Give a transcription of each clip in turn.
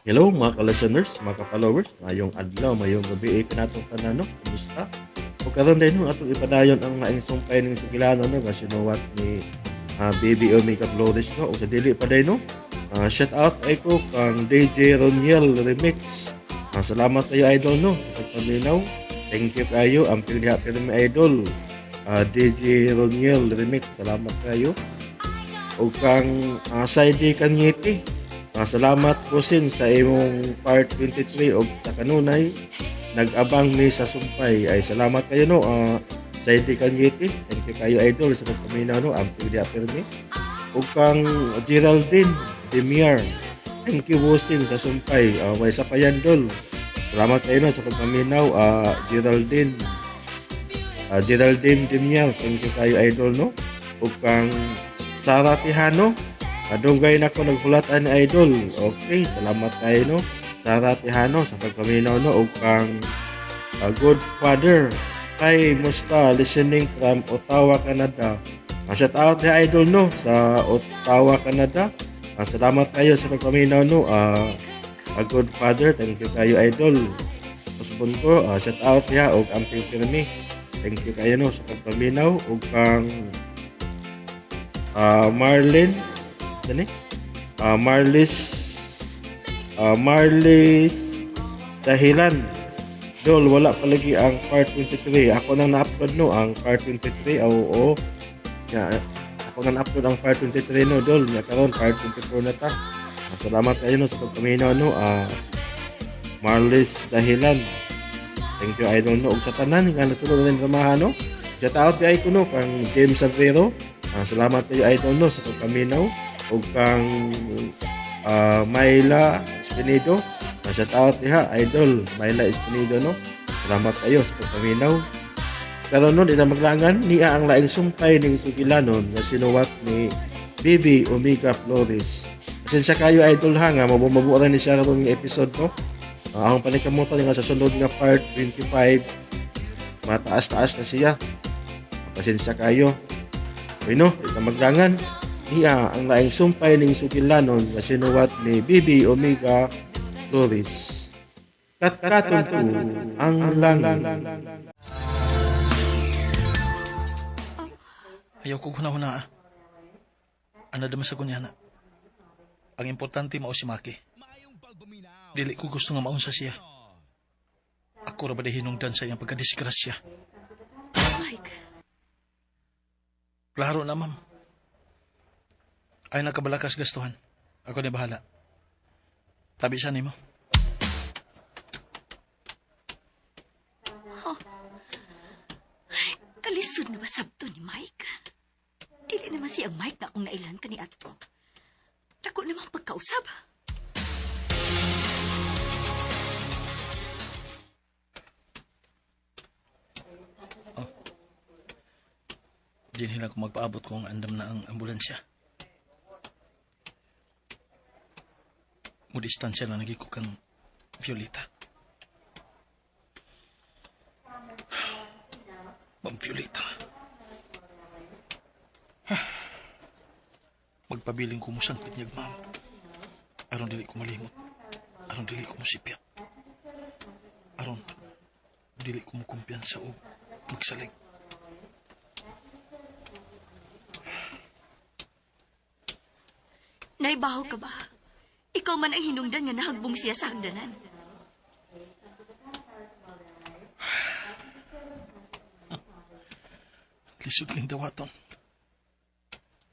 Hello mga ka-listeners, mga ka-followers, mayong adlaw, mayong gabi kanatong tanan no. Kumusta? O karon din no, atong ipadayon ang laing sumpay ning sugilano no nga sinuwat ni Baby Omega Flores no. O sa dili pa day no. Shout out ay ko kang DJ Roniel Remix. Salamat kayo idol no sa pagpaminaw. Thank you kayo ang piliha pirmi idol. DJ Roniel Remix, salamat kayo. O kang Saidi Kanyete. Salamat Kusin sa imong part 23 og sa kanunay nag-abang mi sa sumpay. Ay salamat kayo no, Saidi Kanyete. Thank you kayo idol sa pagpaminaw no, ang piliha pirmi. O kang Geraldine Demiar. Thank you Bossing sa sumpay. May isa pa yan dol. Salamat kayo no sa pagpaminaw, Geraldine. Geraldine Demiar. Thank you kayo idol no. O kang Sara Tejano. Adunggay na ko naghulat ani idol. Okay, salamat kayo no. Sara Tejano sa pagpaminaw no. O kang Good Father. Kay musta listening from Ottawa, Canada. Shout out ni idol no sa Ottawa, Canada. Salamat kayo sa pagpaminaw no. Good Father, thank you kayo idol. Usbon ko, shout out niya og amping pirmi. Thank you kayo no sa pagpaminaw ug kang Marlene dani? Marlis Marlis Dahilan. Dol, wala pa lagi ang part 23. Ako nang na-upload no ang part 23. Oo. Ya, ako nang na-upload ang part 23 no, dol. Nya karon part 24 na ta. Salamat kayo no sa pagpaminaw no. Marlis Dahilan. Thank you idol no. Ug sa tanan nga nasulod rin dramahan no. Shout out di ay ko no kang James Avero. Salamat kayo idol no sa pagpaminaw ug kang Myla Espinido. Shout out diha idol Myla Espinido no. Salamat kayo sa pagpaminaw. Karon no, di na maglangan niya ang laing sumpay ning sugilanon nga sinuwat ni Bibi Omega Flores. Pasensya kayo idol ha nga mabumabu ra ni siya karon nga episode no. Ang panikamutan nga sa sunod nga part 25 mataas-taas na siya. Pasensya kayo. Bueno, di na maglangan niya ang laing sumpay ning sugilanon nga sinuwat ni Bibi Omega Flores. Katkaton to ang langit. Ayaw ko hunahuna. Ana naman sa kunyana. Ang importante mao si Maki. Dili ko gusto nga maunsa siya. Ako ra ba di hinungdan sa iyang pagkadisgrasya. Mike, Klaro na, ma'am. Ay nakabalakas gastuhan. Ako ni bahala. Tabi siya nimo. Kalisod na ba sabto ni Mike? Dili naman siya Mike na akong nailan kani ato. Dako naman pagkausab. Oh. Dinhi lang ko magpaabot kung andam na ang ambulansya. Mudistansya na nagi ko kang Violeta. Ma'am Violeta. Magpabiling ko mo sangkit niyag, ma'am. Aron dili ko malimot. Aron dili ko mosipya. Aron dili ko mukumpiyansa o magsalig. Naibaho ka ba? Ikaw man ang hinungdan nga nahagbong siya sa hagdanan. Lisod kang dawaton.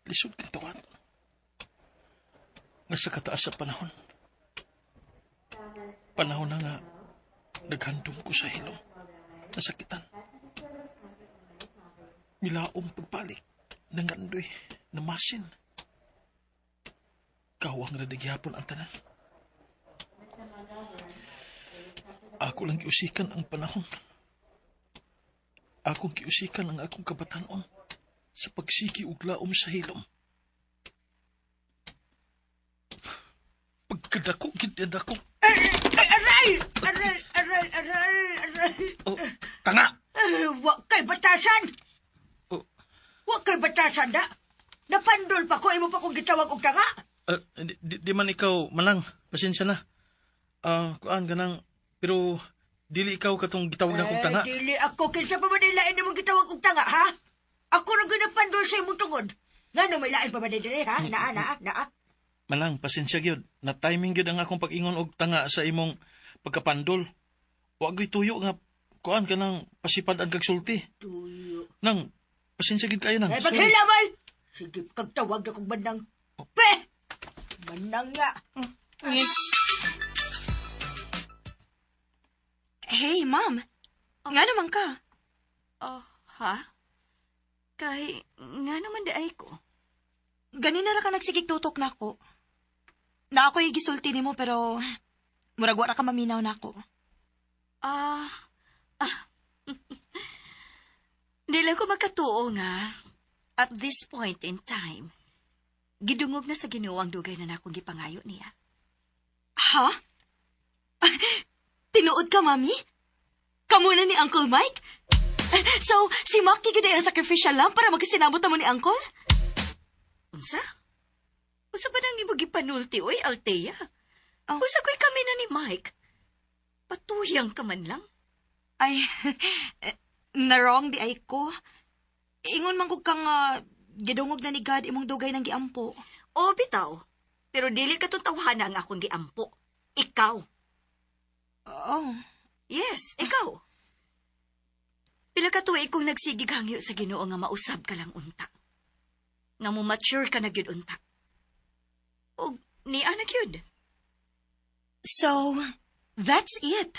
Lisod kang dawaton. Nga sa kataas sa panahon. Panahon na nga naghandom ko sa hilom. Nasakitan. Milaom pagbalik. Nangandoy. Namasin. Kawang radigyapon ang tanan. Ako lang giusikan ang panahon. Akong giusikan ang akong kabatanon sa pagsiki og laom sa hilom. Pagkadako, gid dako. Ay, aray! Aray, aray, aray, aray. Oh, tanga! Ay, wa kay batasan! Oh. Wa kay batasan da! Napandol pa ko, imo pa kong gitawag og tanga! Di man ikaw, manang. Pasensya na. Kuan ganang pero dili ikaw katong gitawag na kong tanga. Eh, dili ako. Kinsa pa man lain nimong gitawag og tanga, ha? Ako ra gyud napandol sa imong tungod. Ngano may lain pa man diri, ha? Naa, naa, naa. Manang, pasensya gyud. Na timing gyud ang akong pag-ingon og tanga sa imong pagkapandol. Wa gyud tuyo nga kuan kanang pasipad-an kag sulti. Tuyo. Nang, pasensya gyud kayo nang. Eh, Sorry. paghilamay! Sige, kagtawag na kong manang. Pe! Manang nga. Hey, ma'am. Nga naman ka. Oh, ha? Kay, nga naman di ay ko. Ganina ra ka nagsigig tutok nako. Na ako'y gisulti nimo pero murag wa ra ka maminaw nako. Ah, ah. Di lang ko makatuo nga. At this point in time, gidungog na sa Ginoo ang dugay na nakong gipangayo niya. Ha? Tinuod ka, mami? Kamu na ni Uncle Mike? So, si Maki gyud ay ang sacrificial lamb para magkasinabot na mo ni Uncle? Unsa? Unsa ba nang imong gipanulti, oy, Althea? Oh. Unsa ko'y kami na ni Mike? Patuyang ka man lang. Ay, na-wrong di ay ko. Ingon man kog kang gidungog na ni God imong dugay ng giampo. O, bitaw. Pero dili ka tawhana ang akong giampo. Ikaw. Oh. Yes, ikaw. Pila ka tuig kong nagsigig hangyo sa Ginoo nga mausab ka lang unta. Nga mo mature ka na gyud unta. Og niya na gyud. So, that's it.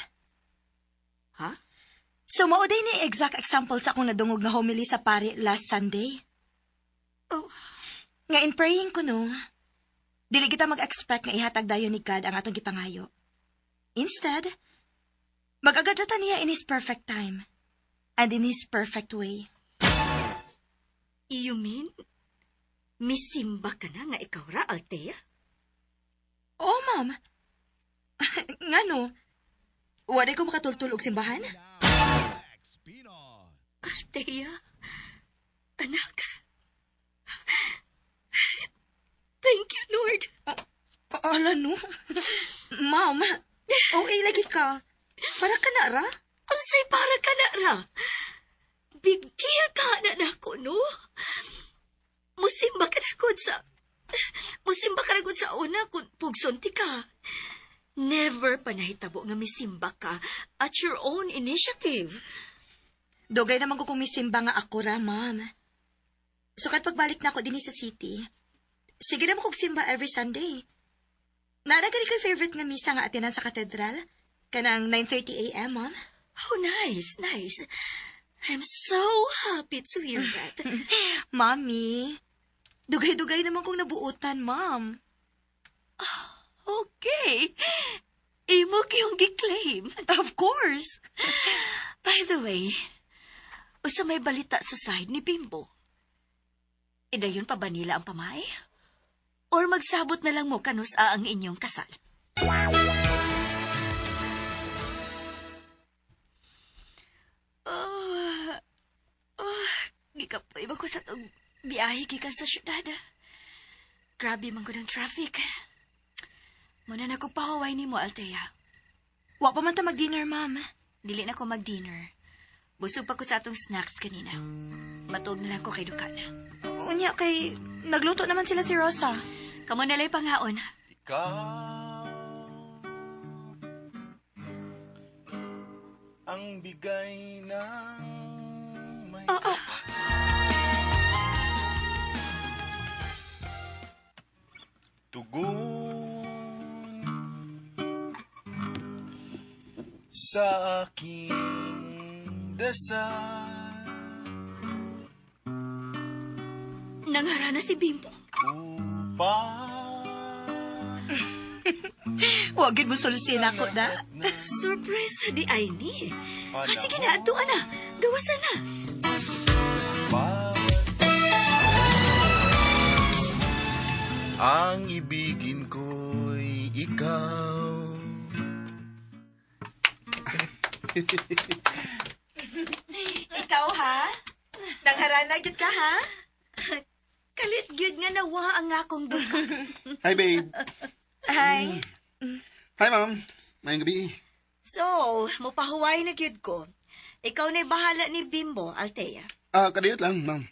Ha? So, mao day ni exact example sa akong nadungog nga homily sa pari last Sunday. Oh. Nga in praying ko no, dili kita mag-expect nga ihatag dayon ni God ang atong gipangayo. Instead, mag-agad ta niya in His perfect time and in His perfect way. You mean, misimba ka na nga ikaw ra, Althea? Oh, ma'am. Ngano? Wala ko makatultul og simbahan? Althea, anak. Thank you, Lord. Ala no. Ma'am, okay lagi ka. Para ka na ra? Ang say para ka na ra. Big deal ka na nako, no? Musimba ka na gud sa una kung pugsunti ka. Never pa nahitabo nga misimba ka at your own initiative. Dugay naman ko kung misimba nga ako ra, ma'am. Sukat pagbalik na ako dinhi sa city, sige na mo kog simba every Sunday. Naa gani ko'y favorite nga misa nga atinan sa katedral? Kanang 9:30 a.m., ma'am. Oh, nice, nice. I'm so happy to hear that. Mami, dugay-dugay naman kong nabuutan, ma'am. Okay. Imo kayong gi-claim. Of course. By the way, usa may balita sa side ni Bimbo. Idayon pa ba nila ang pamay? Or magsabot na lang mo kanus ang inyong kasal? Oh, oh, gikapoy man ko sa tong biyahe gikan sa syudad. Grabe man ko ng traffic. Muna na ko pahuway nimo, Althea. Wa pa man ta mag-dinner, ma'am. Dili na ko mag-dinner. Busog pa ko sa atong snacks kanina. Matuog na lang ko kay Dukana. Unya kay nagluto naman sila si Rosa. Kamo na lay pangaon. Ikaw ang bigay ng may Oo. Tugon sa aking dasal. Nangara na si Bimbo. Upang Wa gid mo sulti na ako da. Surprise di ay ni. Ah, sige na, ato na. Gawasan na. Ang ibigin ko'y ikaw. Ikaw ha? Nangharana gid ka ha? Kalit gyud nga nawa ang akong duka. Hi, babe. Hi. Hi, ma'am. Mayong gabi. So, mupahuway na gyud ko. Ikaw na'y bahala ni Bimbo, Althea. Ah, kadiyot lang, ma'am.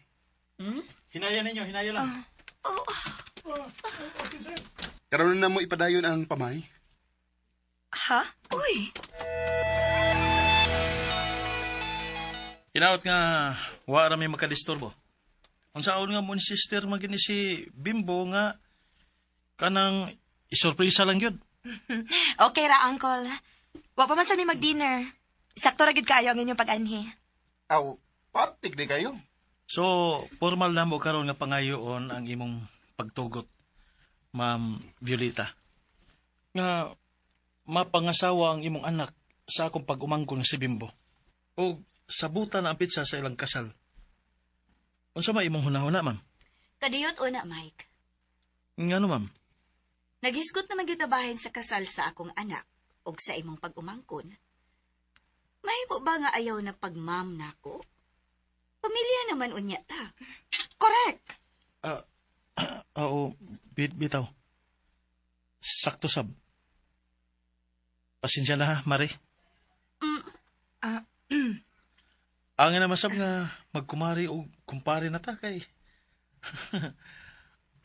Hmm? Hinaya ninyo, hinaya lang. Oh, Karon na mo ipadayon ang pamay. Ha? uy. Hinaot nga, wa ra may makadisturbo. Unsaon nga mo ni sister magini si Bimbo nga kanang isurpresa lang yun. Okay ra, uncle. Wa pa man sa mi mag-dinner. Sakto ra gid kaayo ang inyong pag-anhi. Aw, patik di kayo. So, formal na mo karon nga pangayoon ang imong pagtugot, Ma'am Violeta. Nga mapangasawa ang imong anak sa akong pag-umangkon si Bimbo. O sabutan na ang pitsa sa ilang kasal. Unsa may imong hunahuna, ma'am? Kadiyot una, Mike. Ngano, ma'am? Naghisgot naman gyud bahin sa kasal sa akong anak ug sa imong pag-umangkon. Mahimo ba nga ayaw na pagmam nako? Pamilya naman unya ta. Correct. Ah, oo, bitaw. Sakto sab. Pasensya na ha, Mari. Mm, Ah, Ang naman sab nga magkumari o kumpare na ta kay.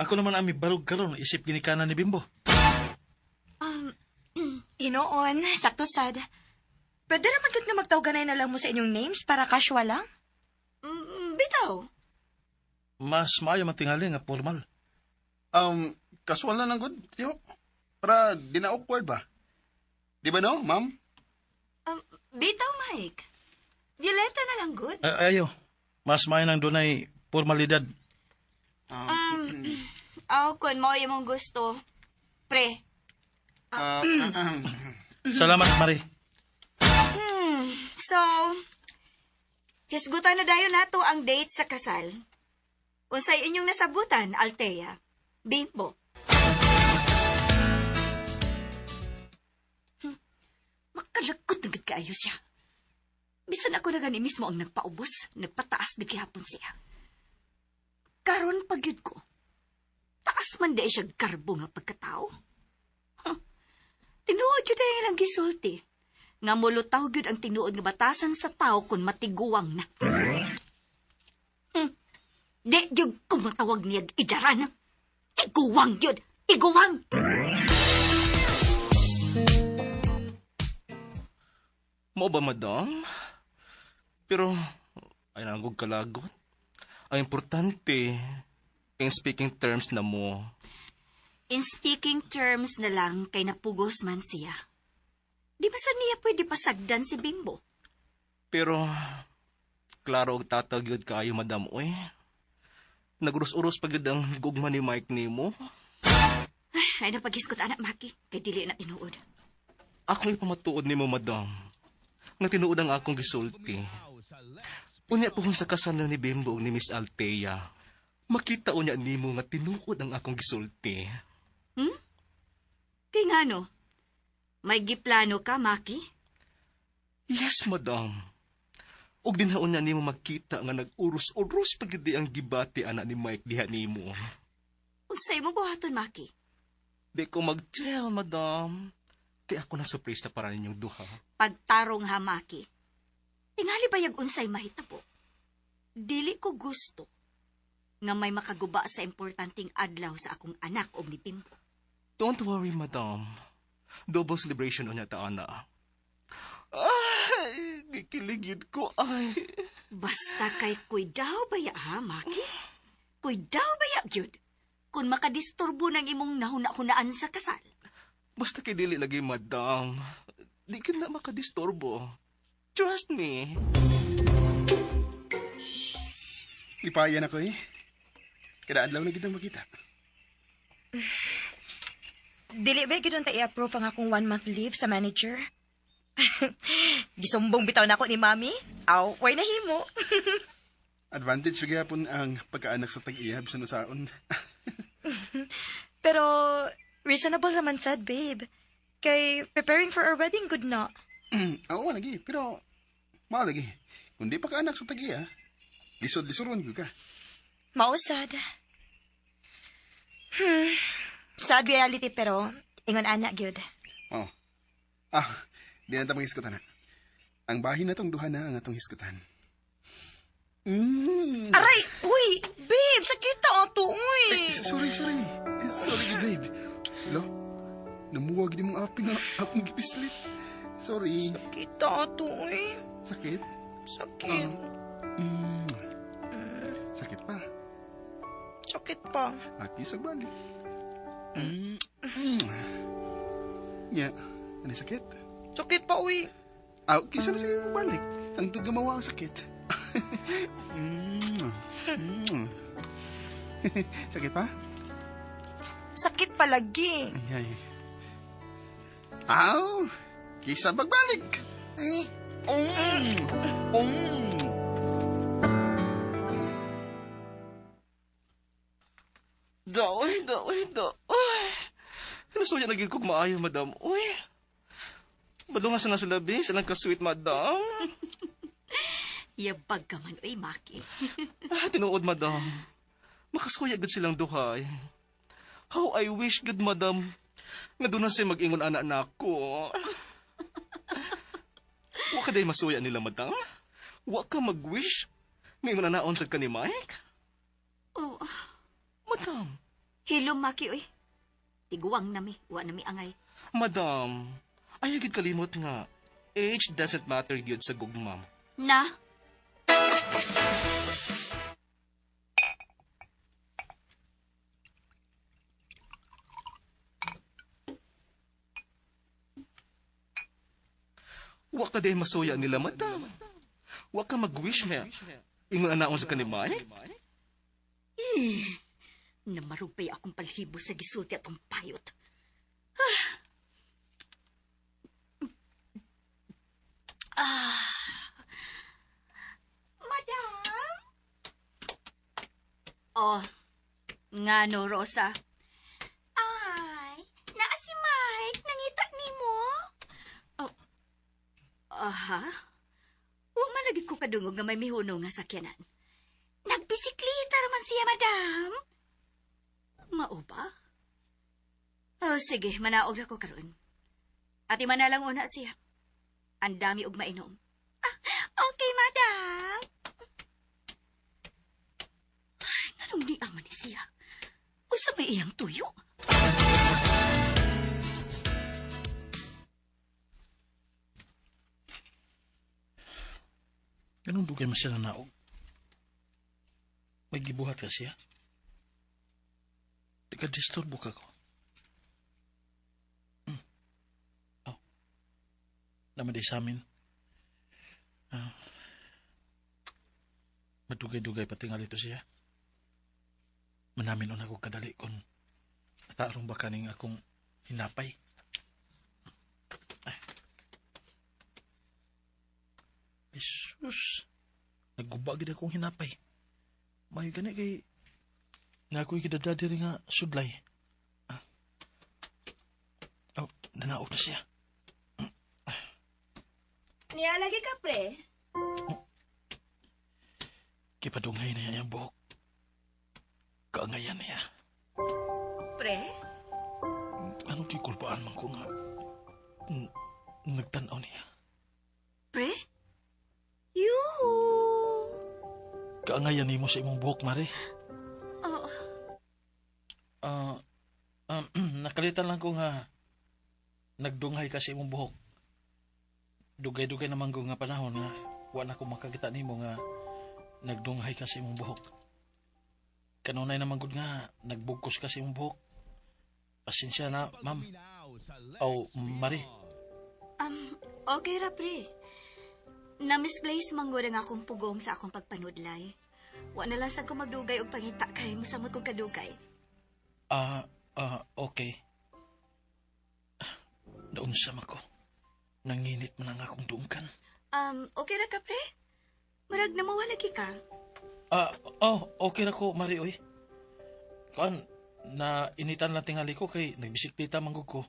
Ako naman ang mibarog karon isip ginikanan ni Bimbo. um, Hinoon, sakto sad. Pwede naman gud nga magtawganay na lang mo sa inyong names para casual lang. Bitaw. Mas maayo matingali nga formal. Kasual na lang good, yo. Para di na awkward ba? Di ba no, ma'am? Bitaw, Mike. Violeta na lang good. Ay, ayo. Mas maayo nang dunay formalidad. Aw, kun mo imong gusto. Pre. Ah, Salamat, Mari. So, hisgutan na dayon nato ang date sa kasal. Unsay inyong nasabutan, Althea? Bimbo. Makalagkot na gid kaayo siya. Bisan ako na gani mismo ang nagpaubos, nagpataas di gihapon siya. Karon pag gyud ko. Taas man di siya garbo nga pagkatao. Huh. Tinuod gyud ay lang gisulti. Nga mulutaw gyud ang tinuod nga batasan sa tao kung matiguang na. Di gyud ko matawag niyag idaran. Tiguang gyud, tiguang. Mo ba, madam? Pero, ay nangog kalagot. Ang importante, in speaking terms na mo. In speaking terms na lang kay napugos man siya. Di ba sa niya pwede pasagdan si Bimbo? Pero, klaro og tatag yun kaayo, madam, oy. Nagurus-urus pa gyud ang gugma ni Mike nimo. Ay, napaghiskot anak, Maki. Kay dili na tinuod. Akong ipamatuod nimo, madam. Nga tinuod ang akong gisulti. Unya pohon sa kasal ni Bimbo ug ni Miss Althea. Makita unya nimo nga tinuod ang akong gisulti. Hmm? Kay ngano? May giplano ka, Maki? Yes, madam. Ug dinhaon na nimo makita nga nag-uros-uros pa gyud ang gibati ana ni Mike diha nimo. Unsay mo buhaton, Maki? Di ko mag-tell, madam. Kay ako na surprise para ninyong duha. Pagtarong ha, Maki. Tingali bayag unsay mahitabo. Dili ko gusto nga may makaguba sa importanteng adlaw sa akong anak og ni Bimbo. Don't worry, madam. Double celebration unya ta ana. Ay, gikilig yun ko ay. Basta kay kuidaw baya ha, Maki? Kuidaw baya gyud. Kung makadisturbo ng imong nahuna-hunaan sa kasal. Basta kay dili lagi, madam. Di ka na makadisturbo. Trust me. Ipayan ako eh. Kada adlaw na kitang makita. Dili ba gyud ta i-approve ang akong 1 month leave sa manager? Gisumbong bitaw na ako ni Mami. Aw, way nahimo. Advantage gyapon ang pagkaanak sa tag-iya bisan usaon. Pero reasonable naman sad, babe. Kay preparing for our wedding good na. Oo, lagi. Pero, mao lagi. Kung di pa kaanak sa tag-iya, lisod-lisoron gyud ka. Mao sad. Sad reality pero ingon ana gyud. Oh. Ah, di na ta manghisgutan na. Ang bahin na tong duha na ang atong hisgutan. Mm. Aray! Uy! Babe! Sakit ato, uy! Ay, sorry, sorry. Eh, sorry, babe. Lo, namuwag ni mong api nga akong gipislit. Sorry. Sakit ato, uy. Sakit? Sakit. Mm. Sakit pa. Sakit pa. Aki sa balik. Mm. Mm. Nya, ano sakit? Sakit pa, uy. Ah, kisa na sige balik. Ang gumawa ang sakit. Mm. Mm. Sakit pa? Sakit palagi. Ay, ay. Aw! Kisa pagbalik! Mm. Mm. Mm. Daoy, daoy, daoy. Nasuya na gid kog maayo, madam. Uy. Badong nga sa nasa labi, silang ka-sweet, madam. Yabag ka man, oy, Maki. Ah, tinuod, madam. Makasuya gud silang duhay. How I wish gud, madam. Nga doon na siya mag-ingon anak nako. Wa ka day masuya nila, madam. Wa ka mag-wish. Ngayon na naon sa kani Mike. Oh, Madam, hilom, Maki, oy. Tiguang nami, wa nami angay. madam, ayaw gid kalimot nga. Age doesn't matter gyud sa gugma. Na? Wa ka day masuya nila, madam. Wa ka mag-wish nga. Ingon na naon sa kani Mike. Eh, namarupay akong palhibo sa gisulti atong payot. Ah. Ah. Madam? Oh, nga no, Rosa. Ay, naa si Mike, nangita nimo. Oh, aha. Wa man lagi ko kadungog nga may mihuno nga sakyanan. Nagbisiklita raman siya, madam. Mao ba? Oh, sige, manaog na ko karon. Ati manalang una siya. Ang dami og mainom. Ah, okay, madam. Ay, nganong di aman ni siya? Usa may iyang tuyo. Ganun dugay man siya nanaog. May gibuhat ka siya. Di ka disturbo ka ko. Oh. Naman di sa amin. Ah. Madugay-dugay patingali to siya. Manamin una ko kadali kung nataarong ba kaning akong hinapay. Ay. Jesus. Nagguba gid akong hinapay. May gani kay na ako'y gidada diri nga sudlay. Ah. Oh, nanaog na siya. Niya lagi ka, pre. Kipadungay na niya ang buhok. Kaangayan niya. Pre? Ano di kulpaan man ko nga nagtanaw niya. Pre? Yuhu! Kaangayan nimo sa imong buhok, Mare. Oh, Ah, nakalitan lang ko nga nagdunghay ka sa imong buhok. Dugay-dugay naman ko nga panahon nga wa na ko makakita nimo nga nagdunghay ka sa imong buhok. Kanunay naman gud nga nagbugkos ka sa imong buhok. Pasensya na, ma'am. Oh, Mare. Okay ra, pre. Na-misplace man gud ang akong pugong sa akong pagpanudlay. Wa na lang sad ko magdugay og pangita kay mosamot kog kadugay. Ah, okay. Naunsa man ko. Nanginit man ang akong dungkan. Okay ra ka, pre? Murag namuwala ka. Ah, oh, okay ra ko, Mari, oy. Kuan, na initan lang tingali ko kay nagbisikleta man gud ko.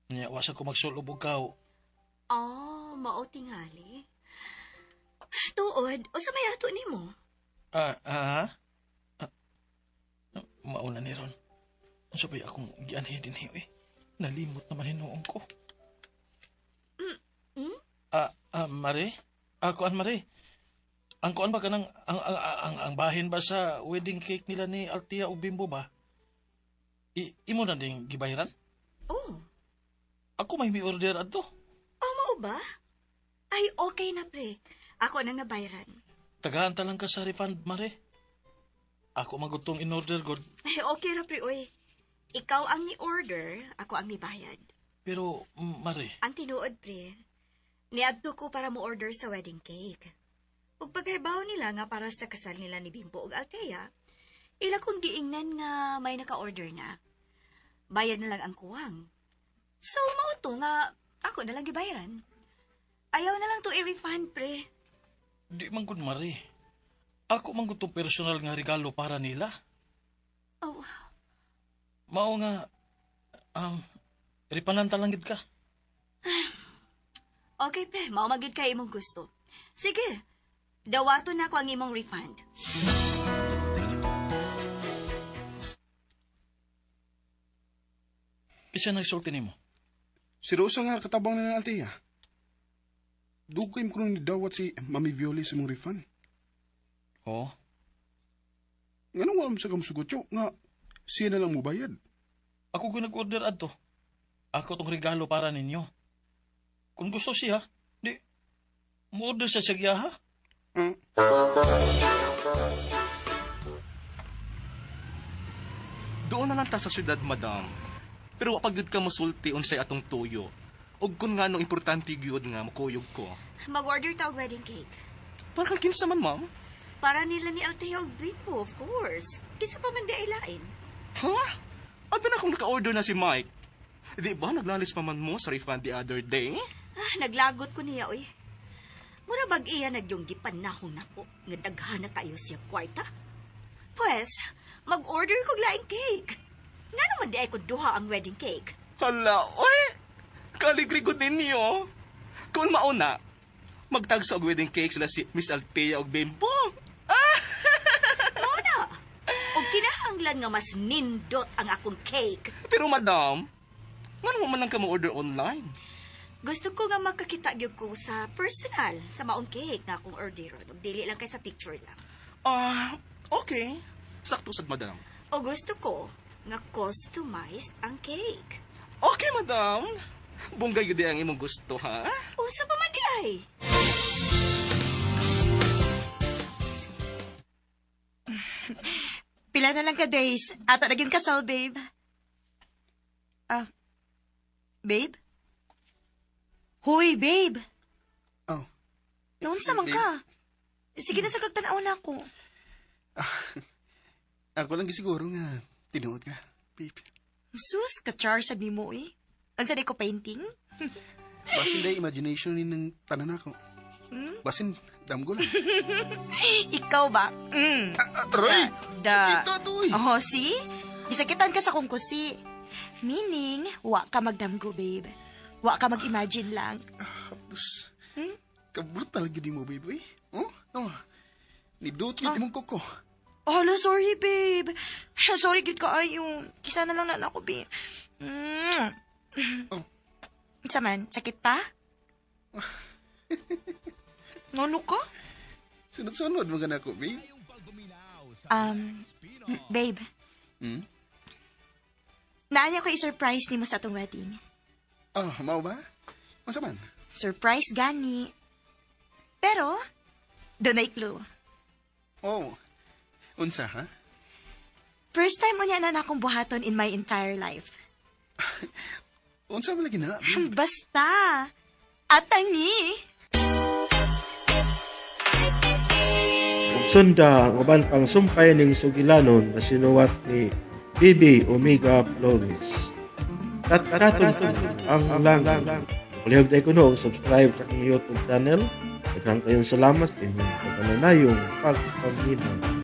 Nya wasa ko magsulob og kaw. Oh, mao tingali. Tuod, usa may ato nimo? Ah, ah, ah. Mauna ni Ron. Unsa bay akong gianhi dinhi, oy? Nalimot naman hinuon ko. Mare? Kuan, Mare? Ang kuan ba kanang ang bahin ba sa wedding cake nila ni Altia ug Bimbo ba? Imo na ding gibayaran? Oh, Ako may mi-order adto. oh mao ba? Ay, okay na, pre. Ako nang nabayaran. Tagaan ta lang ka sa refund, Mare. Ako magutong in-order god, Ay, okay ra, pre, oy. Ikaw ang ni-order, ako ang mibayad. Pero Mare, Ang tinuod, pre, niadto ko para mo-order sa wedding cake. Ug paghibaw nila nga para sa kasal nila ni Bimbo ug Althea, ila kong giingnan nga may naka-order na. Bayad na lang ang kuwang. So, mao to nga ako na lang gibayaran. Ayaw na lang to i-refund, pre. Di man gud, Mare. Ako man gud tong personal nga regalo para nila. Oh, Mao nga refundan ta lang gid ka. Okay, pre. Mao man gyud kay imong gusto. Sige, dawaton na ako ang imong refund. Isa nagsulti nimo. Si Rosa nga katabang na ng Althea. Dugay mo kuno nidawat si Mami Violy sa mong refund. Oo. Nga nung wala mo sa kamusugot yo, nga siya na lang mo bayad. Ako ko nag-order adto. Ako tong regalo para ninyo. Kung gusto siya, di mo-order siya sa giyaha. Doon na lang ta sa syudad, madam. Pero wa pa gyud ka mosulti unsay atong tuyo. Ug kun nganong importante gyud nga mokuyog ko. Mag-order ta og wedding cake. Para kang kinsa man, ma'am? Para nila ni Althea og Bimbo, of course. Kisa pa man di ay lain. Ha? Abi na kung naka-order na si Mike. Di ba naglalis pa man mo sa refund the other day? Ah, naglagot ko niya, oy. Mura bag iya nagyong gipanahon nako nga daghan na kayo siya kwarta. Pwes, mag-order kog laing cake. Nga naman di ay ko duha ang wedding cake. Hala, oy! Kaligri ko ninyo. Kung mauna, magtagsa og wedding cake sila si Miss Althea og Bimbo. Mao na. Og kinahanglan nga mas nindot ang akong cake. Pero madam, ngano man lang ka mo-order online? Gusto ko nga makakita gyud ko sa personal sa maong cake nga akong orderon ug dili lang kay sa picture lang. Ah, okay. Sakto sad, madam. O gusto ko nga customized ang cake. Okay, madam. Bongga gyud ang imong gusto, ha? Usa pa man di ay. Pila na lang ka days. Ato na gyud kasal, babe. Ah, babe? Huy, babe. Oh. Naunsa man Babe. ka? Sige na sa kagtanaw na ako. Ako lang gisiguro nga tinuod ka, babe. Sus, ka-char sa nimo eh. Unsa di ko painting? Basin day imagination ni ng tanan ako. Hmm? Basin damgo lang. Ikaw ba? Mm. Aray! Da. Ito to eh. Oh, see? Gisakitan ka sa kong kusi. Meaning, wa ka magdamgo, babe. Wa ka mag-imagine lang. Hapdos. Hmm? Kabrutal gid mo, babe. Eh. Oh? Oh. Nidot Ah. yun imong koko. Oh, hala, sorry, babe. Sorry, gid kaayo. Kisa na lang na ako, babe. Mm. Oh. Unsa man, sakit pa? Ngano ka? Sunod-sunod mo ka na ako, babe. Babe, Hmm? naanya ko i-surprise nimo sa atong wedding. Ah, mao ba? Unsa man? Surprise gani. Pero, dunay clue. Oh. Unsa ha? First time mo niya na akong buhaton in my entire life. Unsa ba lagi na? babe? Basta. Atangi. Ug sunda ang uban pang sumpay ning sugilanon na sinuwat ni Bibi Omega Flores. Katkaton ang langit. Palihog na kuno og subscribe sa akong YouTube channel. Daghang kayong salamat sa inyong pagpananayong pagpaminaw.